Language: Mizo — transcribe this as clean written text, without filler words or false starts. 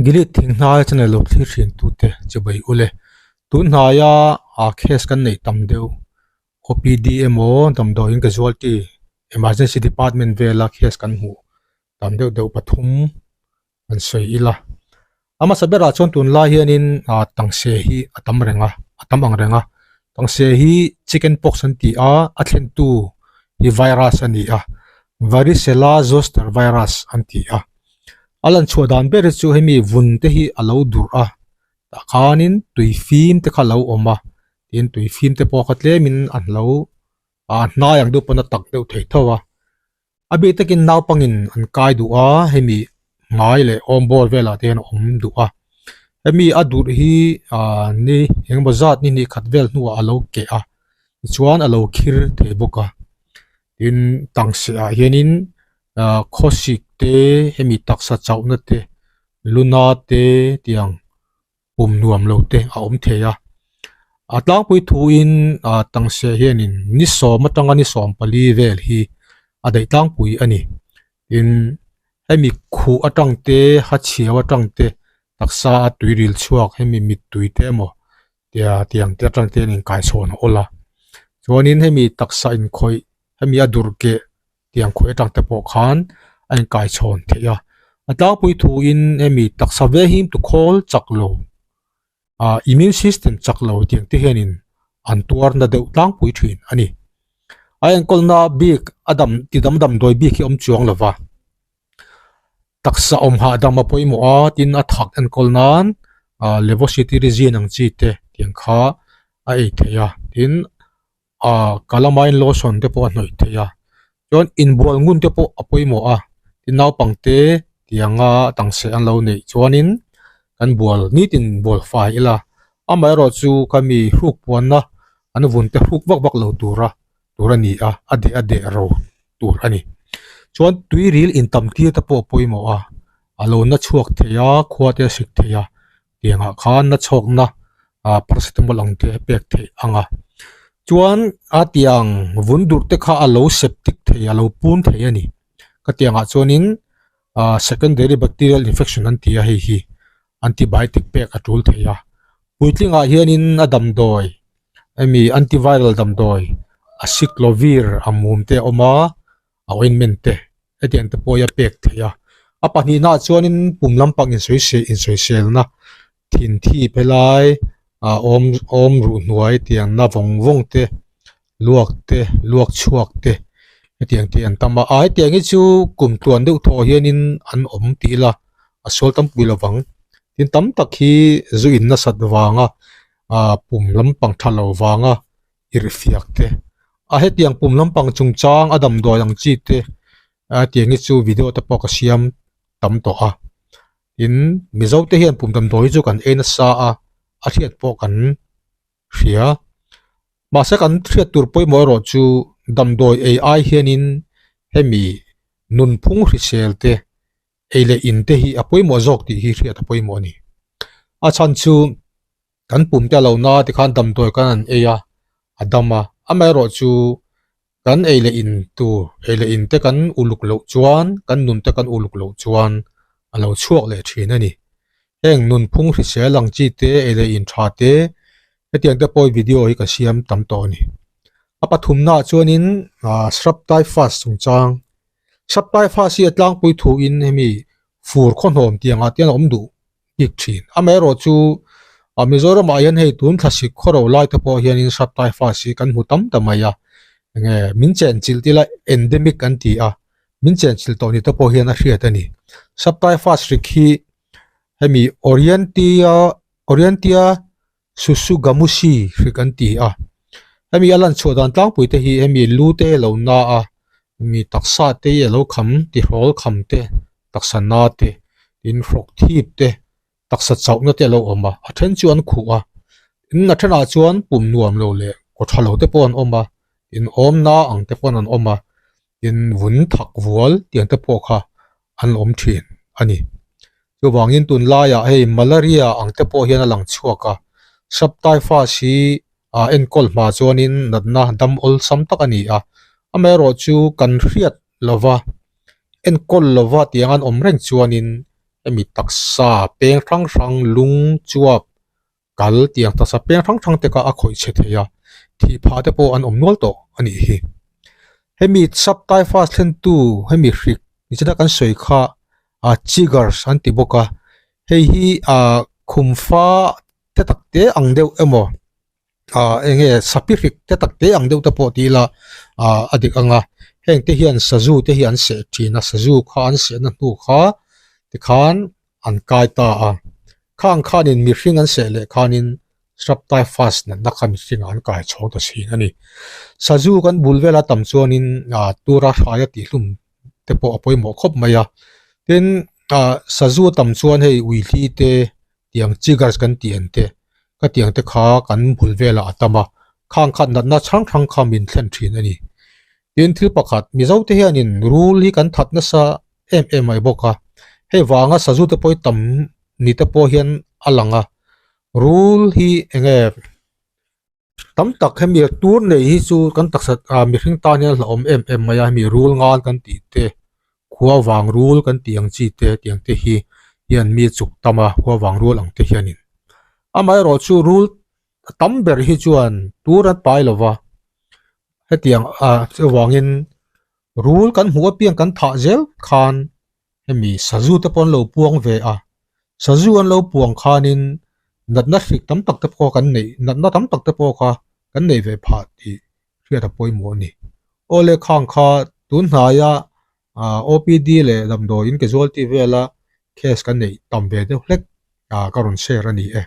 Gilead thing hnai channel lo thlir thin tute chibai ule tun hnaia ah case kan neih tam deuh OPD emaw damdawiin casualty emergency department vela case kan hmuh tam deuh deuh pathum an sawi ila a hmasa berah chuan tunlai hianin ah tangse hi a tam reng a a tam ang reng a tangse hi chicken pox an ti a a thlentu hi virus a ni a varicella zoster virus an ti a a lan chhuah dan ber hi chu hemi vun te hi a lo durh a tah khanin tui fim te kha a lo awm a tin tui fim te pawh kha tlemin an lo ah hnai ang deuh pawn a tak deuh thei tho a. A bik takin naupangin an kai duh a, hemi hmai leh awm bawr velah te hian a awm duh a. Hemi a durh hi ah ni engemaw zat ni hnih khat vel hnuah a lo keh a, tichuan a lo khir thei bawk a. Tin, tangse ah hianin ah khawsik te, hemi taksa chauhna te, luna te tiang pum nuam lo te a awm thei a a tlangpui thuin ah tangse hianin ni sawm atanga ni sawm pali vel hi a daih tlangpui a ni tin hemi khuh atang te hachhiau atang te taksa a tui ril chhuak hemi mittui te emaw tia tiang te atang te hian inkaichhawn a awl a chuanin hemi taksa inkhawih hemi a durh keh tiang khawih atang te pawh khan a inkaichhawn theih a a tlangpui thuin hemi taksa ve him tu khawl chak lo ah immune system chak lo tiang te hianin an tuar na deuh tlangpui thin a ni a enkawlna bik a dam ti dam damdawi bik hi a awm chuang lo va taksa awm hahdam a pawimawh a tin a thak enkawl nan ah levocetirizine ang chi te tiang kha a ei theih a tin. ah calamine lotion te pawh a hnawih theih a chuan inbual ngun te pawh a pawimawh a tin naupang te tianga tangse an lo neih chuanin kan bual nitin bual fai ila amaherawh chu ka mi hruk puanna an vun te hruk vak vak lo tura tur a ni a a deh a deh ro tur a ni chuan tui ril in tam tir te pawh a pawimawh a a lo na chhuak thei a khua te a sik thei a. Tiangah khan na chhawkna ah paracetamol ang te pek theih ang a chuan a tiang vun durh te kha a lo septic thei a lo pun thei a ni ka tiangah chuanin ah secondary bacterial infection an ti a hei hi antibiotic pek a tul thei a puitlingah hianin a damdawi hemi antiviral damdawi acyclovir a mum te a awm a. a ointment te hetiang te pawh hi a pek theih a a pahnihna ah chuanin pum lampang insawi insawiselna thin thi phelai ah awm awm ruh hnuai tiang na vawng vawng te luak te luak chhuak te hetiang te an tam a ah hetiang hi chu kum tluan deuh thawh hianin an awm tih ila a sual tam pui lovang tin tam tak hi zu in nasat vanga ah pum lampang tha lo vanga irhfiak te a hetiang pum lampang chungchang a damdawi ang chi te a tiang hi chu video te pawh ka siam tam tawh a tin mizo te hian pum damdawi hi chu kan ei nasa a a hriat pawh kan hria mahse kan hriat tur pawimawh erawh chu damdawi ei ai hianin hemi nunphung hrisel te ei leh in te hi a pawimawh zawk tih hi hriat a pawimawh a ni a chhan chu. Kan pum te a lo na tikhan damdawi kan han ei a, a dam a. Amaherawhchu kan ei leh in tur, ei leh in te kan uluk loh chuan, kan nun te kan uluk loh chuan a lo chhuak leh thin a ni. Heng nunphung hrisel ang chi te, ei leh in tha te, hetiang te pawh video hi ka siam tam tawh a ni. A pathumnaah chuanin shrub typhus chungchang, shrub typhus hi a tlangpui thuin hemi fur khawhnawm tiangah te hian a awm duh bik thin. Amaherawhchu ah Mizoramah hian hei tun thlasik khawro lai te pawh hianin shrub typhus hi kan hmu tam ta mai a, enge min chenchilh tila endemic an ti a, min chenchilh tawh ni te pawh hian a hriat a ni. Shrub typhus hrik hi hemi Orientia Orientia Susugamushi hrik an ti a, hemi a lan chhuah dan tlangpui te hi hemi lu te lo na a, mi taksa te hi a lo kham tihrawl kham te, taksa na te, tin hrawk thip te, taksa chauhna te a lo awm a, a then chu an khuh a, tin a thenah chuan pum nuam lo leh kaw tha lo te pawh an awm a, tin awmna ang te pawh an awm a, tin vun thak vual tiang te pawh kha an awm thin a ni. Chuvangin tunlaiah hei malaria ang te pawh hian a lang chhuak a, shrub typhus hi ah enkawl hma chuanin natna dam awlsam tak a ni a, amaherawhchu kan hriat lova enkawl lova tiang an awm reng chuanin. Hemi taksa peng hrang hrang lung chuap kal tiang taksa peng hrang hrang te kha a khawih chhe thei a, thih phah te pawh an awm nual tawh a nih hi. Hemi sub typhus thlentu hemi hrik nichina kan sawi kha ah chiggers an ti bawk a, hei hi ah khumfa te tak te ang deuh emaw ah eng nge sapi hrik te tak te ang deuh te pawh ti ila ah a dik ang a, heng te hian sazu te hi an seh thin a, sazu kha an sehna hnu kha tikhan an kai ta a, khang khanin mihring an seh leh khanin shrub typhus natna kha mihringah an kai chhawng ta thin a ni. Sazu kan bul vela tam chuanin ah tura hraia tihhlum te pawh a pawimawh khawp mai a, tin ah sazu tam chuan hei uihli te tiang chiggers kan tih ang te ka tiang te kha kan bul velah a tam a, khang khat natna hrang hrang kha min thlen thin a ni. Tin thil pakhat Mizo te hianin rul hi kan that nasa em em mai bawk a, hei vanga sazu te pawh hi tam ni te pawh hian a lang a, rul hi eng nge tam tak hemi tur nei hi chu kan taksa ah mihring tan hian a hlauhawm em em mai a hemi rul ngan kan tih te khua vang rul kan tih ang chi te tiang te hi hian mi chuk tam a khua vang rul ang te hianin amaherawhchu rul tam ber hi chuan tur an pai lo va hetiang ah chuvangin rul kan hmuh apiang kan thah zel khan hemi sazu te pawh an lo puang ve a, sazu an lo puang khanin natna hrik tam tak te pawh kan neih natna tam tak te pawh kha kan neih ve phah tih hriat a pawimawh a ni. Awle khang kha tun hnaia ah OPD leh damdawiin casualty vela case kan neih tam ve deuh hlek ah ka rawn share a ni e.